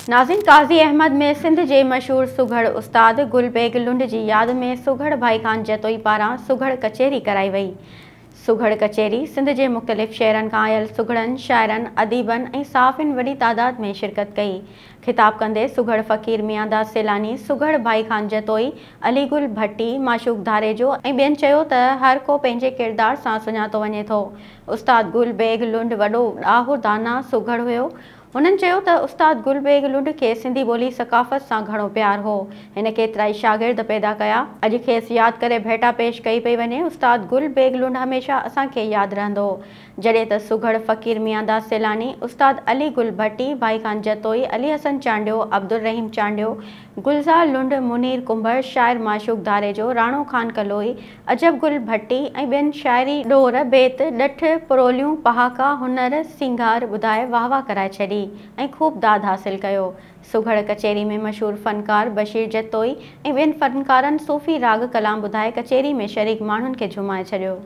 ناظرين قاضي احمد ۾ سنڌ جي مشهور سگهڙ استاد گل بيگ لنڊ جي ياد ۾ سگهڙ ڀائي خان جتوئي پاران سگهڙ ڪچهري ڪرائي وئي. سگهڙ ڪچهري سنڌ جي مختلف شهرن کان آيل سگهڙن، شاعرن، اديبن ۽ صحافين وڏي تعداد ۾ شرڪت ڪئي. خطاب ڪندي سگهڙ فقير ميانداد سيلاني، سگهڙ ڀائي خان جتوئي، علي گل ڀٽي، معشوق ڌاريجو ۽ ٻين چيو ته هر ڪو پنهنجي ڪردار سان سڃاتو وڃي ٿو. استاد گل بيگ لنڊ وڏو ڏاهو دانا سگهڙ هيو. هنن چيو ته استاد گل بيگ لنڊ کي سنڌي ٻولي ثقافت سان گهڻو پيار هو. هن ڪيترائي شاگرد پيدا ڪيا. اڄ کيس ياد ڪري ڀيٽا پيش ڪئي پئي وڃي. استاد گل بيگ لنڊ هميشه اسان کي ياد رهندو. جڏهن ته سگهڙ فقير ميانداد سيلاني، استاد علي گل ڀٽي، ڀائي خان جتوئي، علي حسن چانڊيو، عبدالرحيم چانڊيو، گلزار لنڊ، منير ڪنڀر، شاعر معشوق ڌاريجو، راڻو خان ڪلوئي، عجب گل ڀٽي ۽ ٻين شاعري، ڏور، بيت، ڏٺ، پروليون، پهاڪا، هنر، سينگار ٻڌائي واهه واهه ڪرائي ڇڏي ۽ خوب داد حاصل ڪيو. سگهڙ ڪچهري ۾ مشهور فنڪار بشير جتوئي ۽ ٻين فنڪارن صوفي راڳ ڪلام ٻڌائي ڪچهري ۾ شريڪ ماڻهن کي جهومائي ڇڏيو.